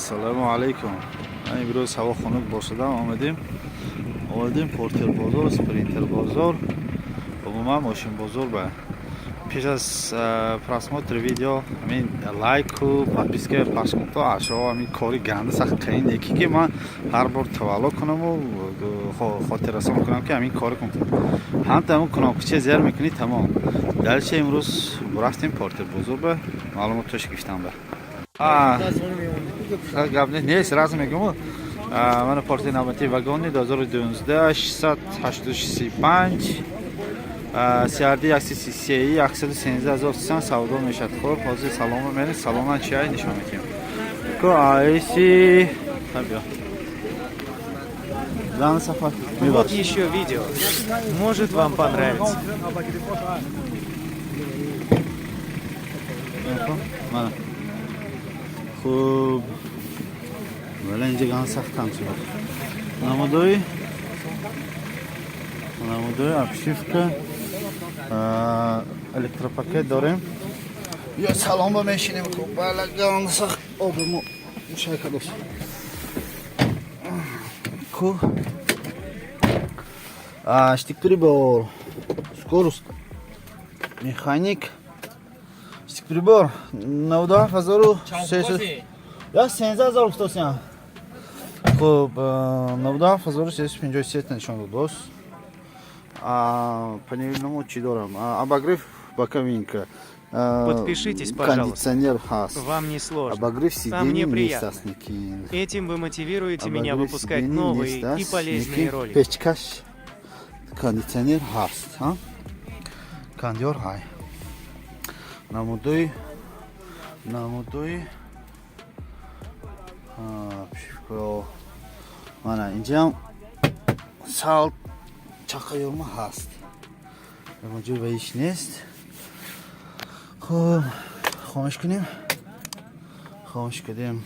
Ассалому алайкум. Имрӯз ҳаво хунук бошадам, омадем Портер бозор, Спринтер бозор, умуман мошин бозор. Ба пеш аз просмотри видео ҳамин лайку подписка пахш кун, то ашо ҳамин кори ганда сахт қаин неки, ки ман ҳар бор тавалло кунаму хотиррасон кунам, ки ҳамин кори кун. Ҳамта ҳамун кнопкача зер мекунӣ, тамом. Дальше имрӯз рафтем Портер бозор, ба маълумотош гирифтам. Ба гап нест, сразу мегӯм. Мана Портер навбати вагони 2012, 685, CRD 133, 113 300 савдо мешавад. Хуб, ҳозир салома мерем, саломан чиай нишон медиҳем. Ко айси биё. Зан сафар. Вот еще видео. Может, вам понравится. Мана. Хуб. Вале инҷа ган сахт кам шуд. Намудои обшивка, электропакет дорем. Ё салом ба мешинем. Хуб, бала ган сахт обимо мушайка дошт. Ку штык прибор, скорость, механик, штык прибор 97 300 я 13 000 гуфтосиям. Хуб, 97 353 нишон додост. Панелномо чӣ дорам? Обогрев боковинка. Подпишитесь, пожалуйста. Кондиционер ҳаст. Вам не сложно. Обогрев А сидений мне нест приятно. аст, никин. Этим вы мотивируете меня Обогрев выпускать сидений новые нест аст, и полезные никин. ролики. Печкаш кондиционер ҳаст, ҳа? Кондёр ҳай. Намудои обшивка. Мана инҷам сал чақаёрма ҳаст. Ягон ҷой ваиш нест. Хуб, хомӯш кунем. Хомӯш кардем.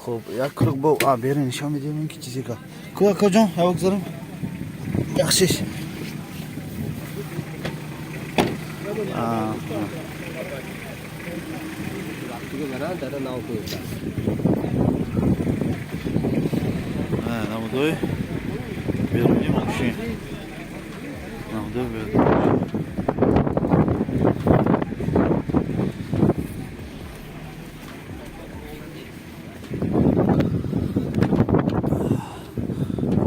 Хуб, як круг бо берин нишон медиҳем, ки чизе ка. Ку акаҷон, ҳаво гузарам. Яхшиш. А, намудои берунӣ мошин. Намудои берунӣ мошин.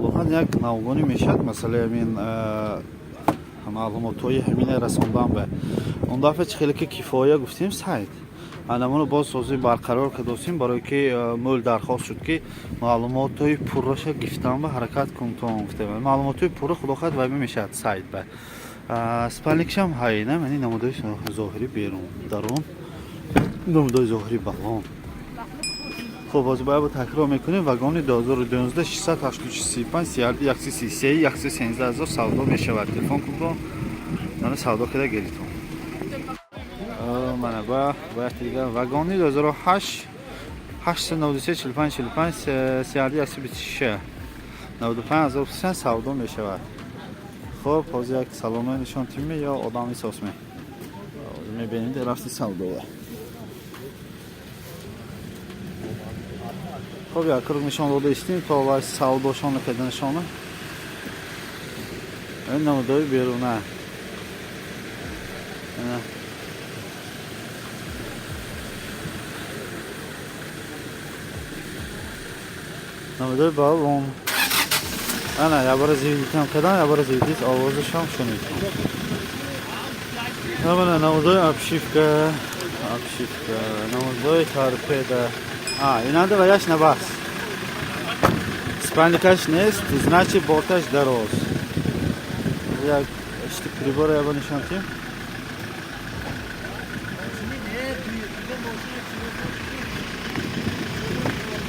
Воқеан як навгонӣ мешавад масъалаи ҳамин маълумотҳои ҳамина расондан. Ба он дафъа чӣ хеле ки кифоя гуфтем, сайт анамоно боз созӣ барқарор кардосем, барое ки мӯл дархост шуд, ки маълумотҳои пурраша гифтан ба ҳаракат кунтон гуфтем. Маълумотҳои пурра, худо хоҳад, вайба мешавад сайт ба. Спальникшам ҳайна. Мани намудои зоҳирӣ берун, дарун, намудои зоҳирӣ балон. Хуб, боз бояд бо такрор мекунем: вагони 2012, 685, CRD 133, 113 000 савдо мешавад. Телефон кунтон, мана савдо када гиритон. Мана ба бояд дигар вагони 2008, 893, 45, 45, CRD 126, 95 300 савдо мешавад. Хуб, ҳозир як салоно нишон тиме ё одам исосме мебинем, рафти савдова. Хуб, як круг нишон дода истем, то вай савдошона каданашона. Ин намудои беруна. Ина. Намудои балон. Ана, ябара завидитам кадан, ябара завидит овозашам шунид. Мана намудои обшивка, обшивка, намудои торпеда. А, инанда ваяш набас. Спальникаш нест, значит, борташ дароз. Як штык прибора яба нишон тим.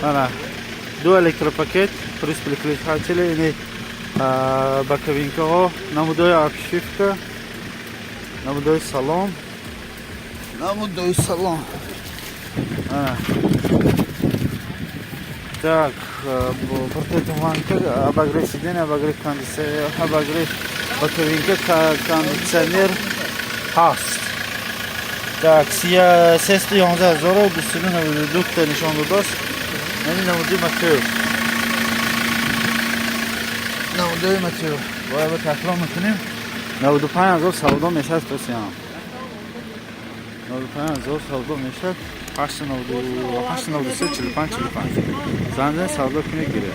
Ана, ду электропакет, плюс переключатели, ини боковинкаҳо, намудои обшивка, намудои салон, намудои салон. Ана. Так, противотуманка, обогрев сиденья, обогрев кондиционер, обогрев боковинка, кондиционер ҳаст. Так, 311 292 та нишон додааст. Нами намуди Матео. Намудои Матео. Бояд ба такрор мекунем. 95 ҳазор савдо мешавад тосиям. 95 ҳазор савдо мешавад. 893 45 45. Занг савдо кунед, гиред.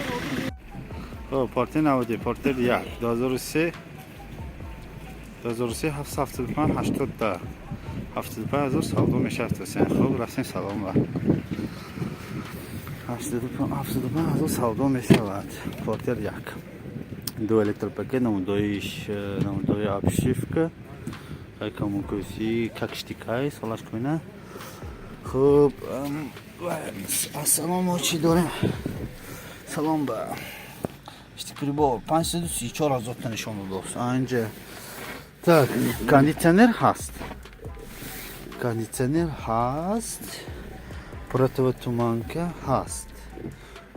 Хоб, Портер 90, Портер 1, 2003, 2003, 775 80, 75 ҳазор савдо мешавад тосиям. Хоб, рафтем салом ба. 75 ҳазор савдо мешавад. Портер 1. Ду электропакет, намудои обшивка. Камукуси как штикай, солаш куна. Хуб, ассалом, мо чӣ дорем? Салом ба. Штык прибор 534 ҳазор та нишон додааст. Анҷа. Так, кондитсионер ҳаст. Кондитсионер ҳаст. Противотуманка ҳаст.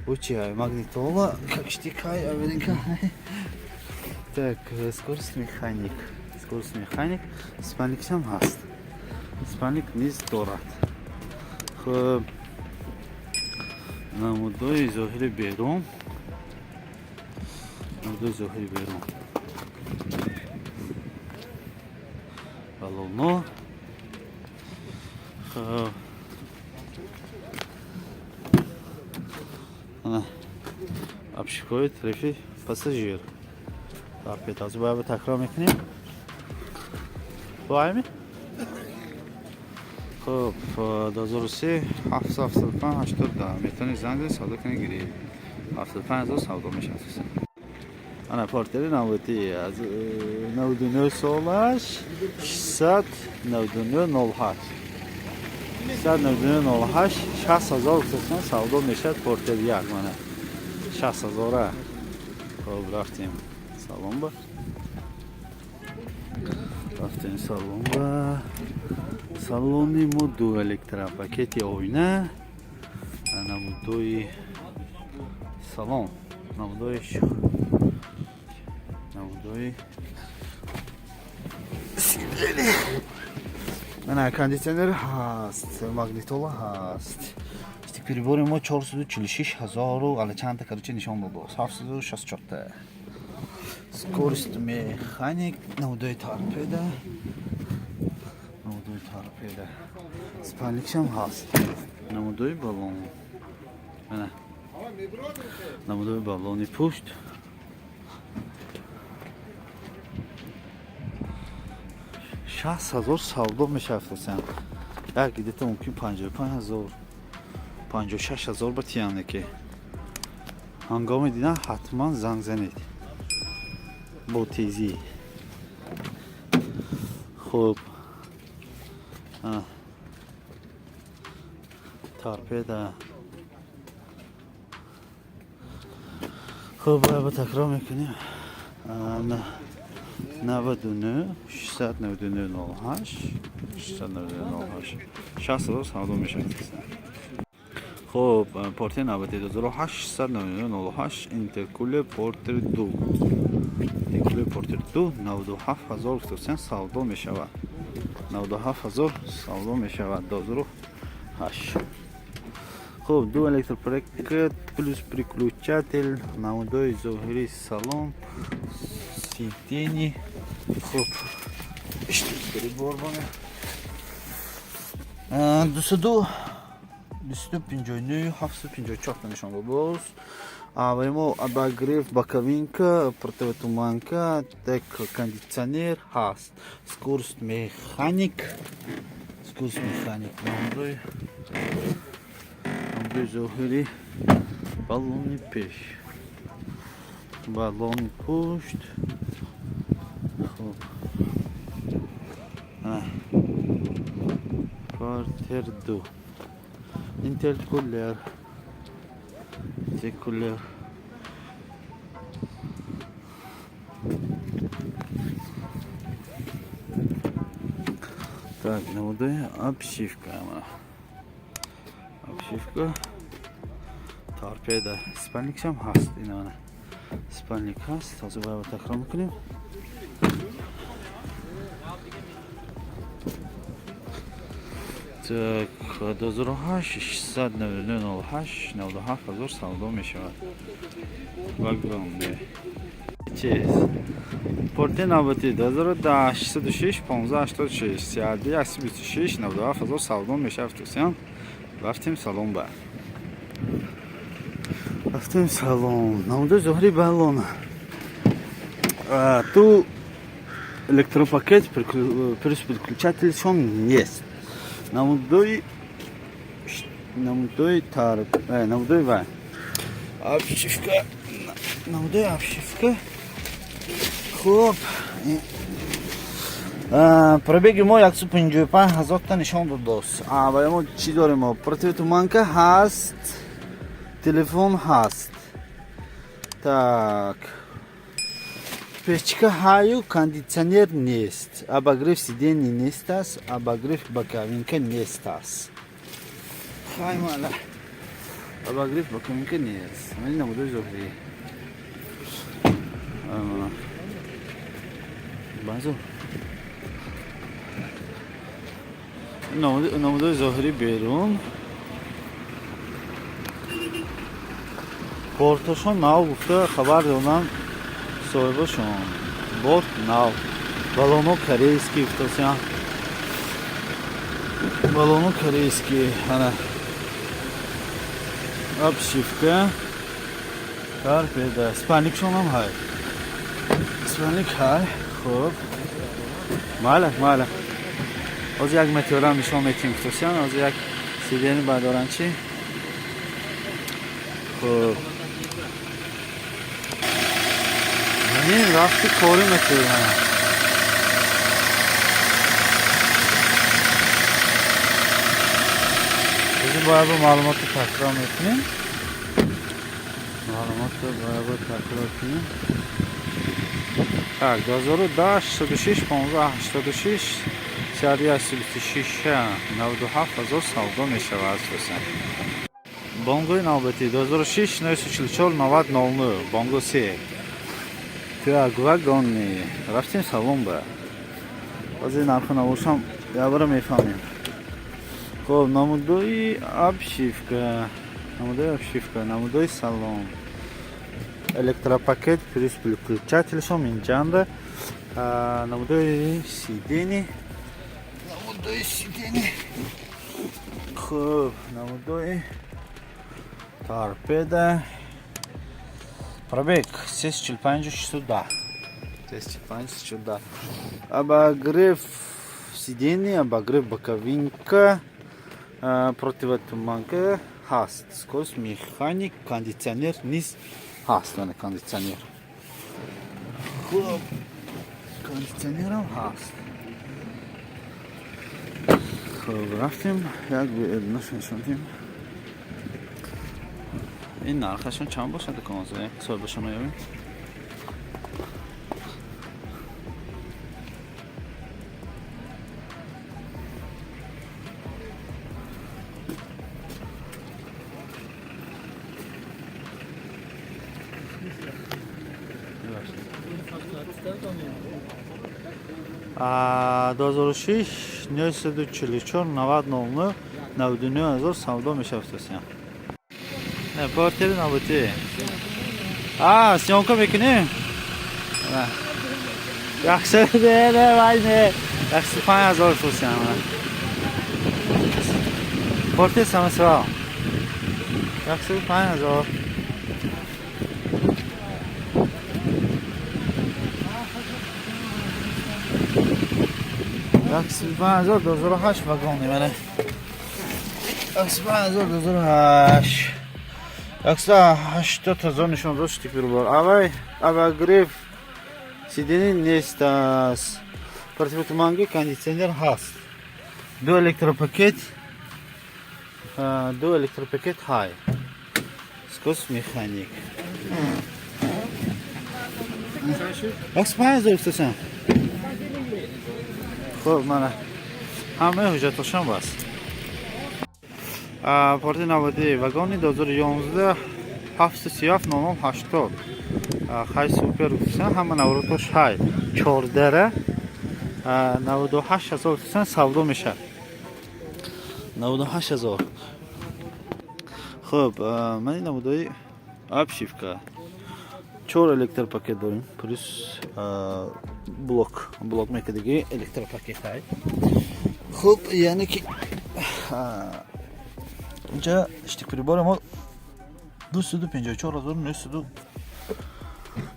Ӯ чи ай? Магнитола, как штикай, авелинка. Так, скорость механик. Скорость механик, спальникшам ҳаст. Спальник низ дорад. Хуб, намудои зоҳири берун. Намудои зоҳири берун. Балоно. Хуб. Ана обшивкаҳои тарафи пассажир. Торпеда. Аз бояд такрор мекунем. Боями? Хуб, 2003, 775 80. Метавонед занг занед, савдо кунед, гиред. 75 ҳазор савдо мешавад. Ана Портери навбати аз 99 солаш, 699 08, 699 08, 60 ҳазор гуфтасон савдо мешавад. Портер як, мана 60 ҳазора. Хоб, рафтем салон ба, рафтем салон ба. Салони мо ду электропакети, оина, намудои салон, намудои сидели. Ана кондитсионер ҳаст, магнитола ҳаст. Прибори мо 446 ҳазору ала чандта, короче, нишон додааст, 764-та. Скорость механик, намудои торпеда, намудои торпеда, спальникшам ҳаст. Намудои баллон, ана намудои баллони пушт. 60 ҳазор савдо мешавад ҳусен. Як где-то мумкин 55 ҳазор, 56 ҳазор ба тияне ки ҳангоми дидан ҳатман занг занед бо тезӣ. Хуб, торпеда. Хуб, ба такрор мекунем: 99 699 08, 699 08, 60 ҳазор савдо мешавад. Хуб, Портер 92 699 08, интеркулер Портер 2, интеркулер Портер 2, 97 ҳазор гуфтасен савдо мешавад. 97 ҳазор савдо мешавад, 2008. Хуб, ду электропакет плюс переключатель, намудои зоҳирии салон, сидени. Хуб, прибор бона 202 259 754 нишон додааст. Аввали мо обогрев, боковинка, противотуманка, так, кондитсионер ҳаст, скорость механик, скорость механик, намудои зоҳирӣ, баллони пеш, баллони пушт. Хуб, Портер 2, интеркулер, интеркулер. Так, намудои обшивка, обшивка, торпеда, спальникшам ҳаст. Ина спальник ҳаст. Ҳозир бояд такрор мекунем. Так, 2008 699 08 97 ҳазор савдо мешавад. Вагон. Чиз. Порте навбати 2010 606 15 86 32 126 97 ҳазор савдо мешавад тусиям. Рафтем салон ба. Рафтем салон. Намудаи зоҳири баллона. Ту электропакет плюс переключатель нест. Намудои намудои тар намудои вай обшивка, намудои обшивка. Хуб, пробеги мо 155 ҳазорта нишон дод, дос. Ва мо чӣ дорем? Мо противотуманка ҳаст, телефон ҳаст, так, печка ҳаю, кондитсионер нест, обогрев сидений нест аст, обогрев боковинка нест аст. Хаймала, обогрев боковинка нест. Мани намудои зоҳирӣ базо, намудои зоҳирӣ берун. Бортошон нав гуфта хабар додам соҳибашон. Борт нав, балоно корейский гуфтасиям, балоно корейский. Ана обшивка, торпеда, спальникшонам ҳай, спальник ҳай. Хуб, майла, майла. Ҳозир як метеорам нишон метиҳем гуфтасиям. Ҳозир як сидени бардоран чӣ. Хуб, ин рафти кори метеорам. Ҳозир бояд бо маълумотро такрор мекунем, маълумотро бояд бо такрор кунем. Так, 2010 606 15 86 326 97 ҳазор савдо мешавад асосан. Бонгои навбатӣ 2006 944 90 00, Бонго 3. Так, вагони. Рафтем салон ба. Ҳозир нарху навошам ябара мефаҳмем. Хоб, намудои обшивка, намудои обшивка, намудои салон. Электропакет плюс переключателшон инҷанда. Намудои сидени, намудои сидени. Хуб, намудои торпеда. Пробег 345 610. 345 610. Обогрев сиденья, обогрев боковинка, противотуманка ҳаст. Скорость механик, кондиционер низ ҳаст, мана кондиционер. Хуб, кондиционерам ҳаст. Хуб, рафтем, як нишон дим. Ин нархашон чанд бошад, конза? Соҳибашон ёбем. А 2006 944 90 00 99 ҳазор савдо мешавад тасиям. Не, портери навбатӣ. А, съёмка мекунем? Яхши, не, не, вай не. 105 ҳазор тасиям. Портер самосвал. 105 ҳазор. 135 ҳазор, 2008 вагони, мана. 135 ҳазор, 2008. 180 ҳазор нишон дошт бор. Авай обогрев сидени нест аст. Противотуманки, кондиционер ҳаст. Ду электропакет, ду электропакет ҳай. Скорость механик. 105 ҳазор гуфтасам. Хуб, мана ҳамаи ҳуҷҷатошон бас. Порти навбатӣ вагони 2011 737 00 80. Хай, супер гуфтан, ҳама наворотош ҳай. 14 98 ҳазор гуфтан, савдо мешавад. 98 000. Хуб, ман ин намудои обшивка, чор электропакет дорем, плюс блок, блок мекардиги электропакет ҳай. Хуб, яъне ки инҷа штык-прибори мо 254 900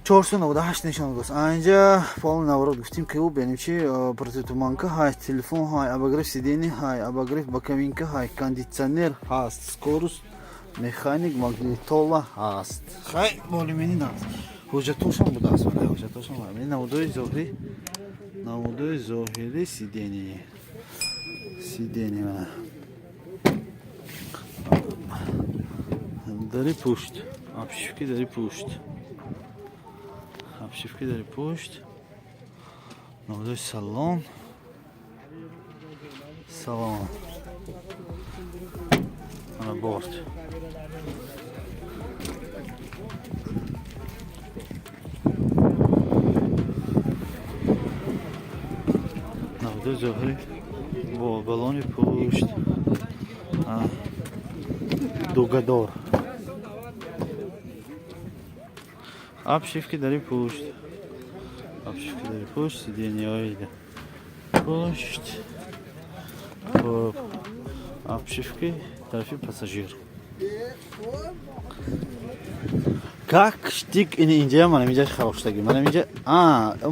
498 нишон додааст. Инҷа полный наворот гуфтим, ки ӯ бенем чи: противотуманка ҳай, телефон ҳай, обогрев сиденья ҳай, обогрев боковинка ҳай, кондитсионер ҳаст, скорость, механик, магнитола ҳаст. Хай, болимени наст, ҳуҷҷатошам будааст, ҳуҷҷатошам. Намудои зоҳирӣ, намудои зоҳирӣ, сиденье, мана дари пушт, обшивки дари пушт, обшивки дари пушт, намудои салон, салон, ана борт. Намудои зоҳирӣ бо балони пушт, дугадор, обшивки дари пушт, обшивки дари пушт, сиденьяҳои пушт. Хуб, обшивки тарафи пассажир, как штик. Ин инҷа, манам инҷаш хароштагӣ, манам инҷа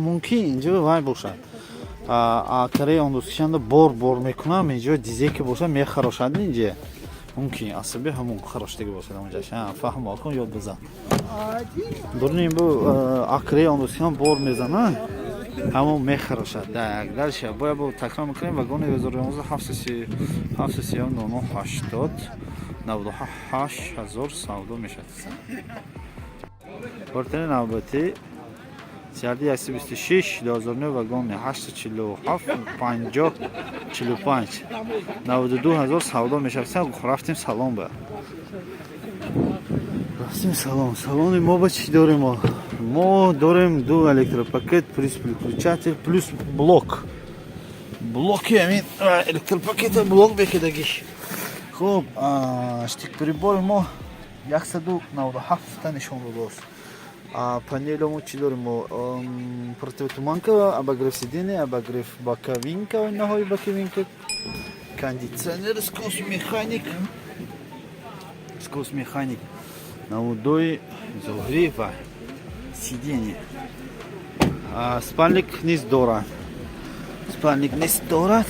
мумкин инҷа вай бошад, акараи ондозкишанда бор бор мекунам, инҷо дизе ки бошад, мехарошад инҷа, мумкин асаби ҳамон хароштагӣ бошад ҳамонҷаш. Фаҳмо кун, ёд бизан. Дурни бу акраи ондозкишан бор мезана, ҳамон мехарошад. Так, дальше бояд бо такрор мекунем. Вагони 2011, 737 00 80, 98 000 савдо мешавад. Портали навбатӣ CRD 126, 2009, вагони 847 50 45, 92 000 савдо мешавад. Рафтем салон ба, рафтем салон. Салони мо ба чӣ дорем? Мо дорем ду электропакет, плюс переключатель, плюс блок, блоки ҳамин электропакета, блок бекидагиш. Хуб, штык-прибори мо 197 нишон додааст. Панеломо чӣ дорем мо? Противотуманка, обогрев сиденья, обогрев боковинка, оинаҳои боковинка, кондитсионер, скос механик, скос механик, намудои зоҳирӣ ва сиденье. Спальник низ дорад, спальник низ дорад.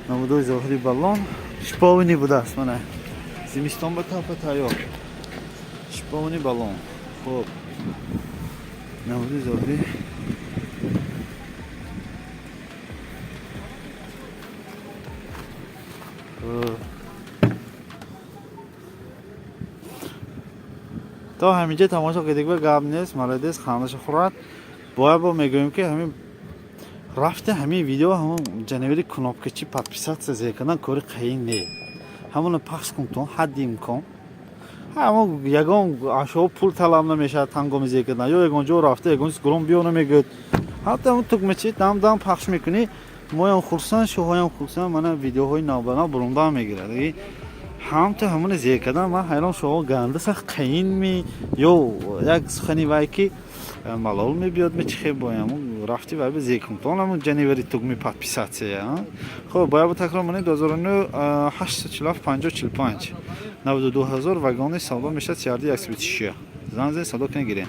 Намудои зоҳири баллон шиповни будааст, мана зимистон ба тапа тайёр, шиповни баллон. Хуб, намудои зоҳирӣ. То ҳаминҷа тамошо кардик, ба гап нест, молодец, хандаша хӯрад. Бояд бо мегӯем, ки ҳамин рафти ҳамин видео, ҳамон ҷанавери кнопкачи подписаться зер кардан кори қаин не, ҳамоно пахш кун то ҳадди имкон. Ҳамон ягон ашо пул талаб намешавад ҳангоми зер кардан, ё ягон ҷо рафта ягон чиз гурон биё намегӯяд. Ҳатто ҳамон тугмачи дам дам пахш мекунӣ, моям хурсанд, шоҳоям хурсанд, мана видеоҳои навбанав бурундан мегирад. Ҳамто ҳамоно зер кардан ман ҳайрон, шоҳо ганда сахт қаин ми ё як сухани вай ки малол мебиёд, ми чихе боям рафти вай зер кун то ҳамон ҷанавери тугми подписаться. Хуб, бояд бо такрор монем: 2009, 847 50 45, 92 000 вагони савдо мешавад. CRD 126, занг зен, савдо кунед, гирем.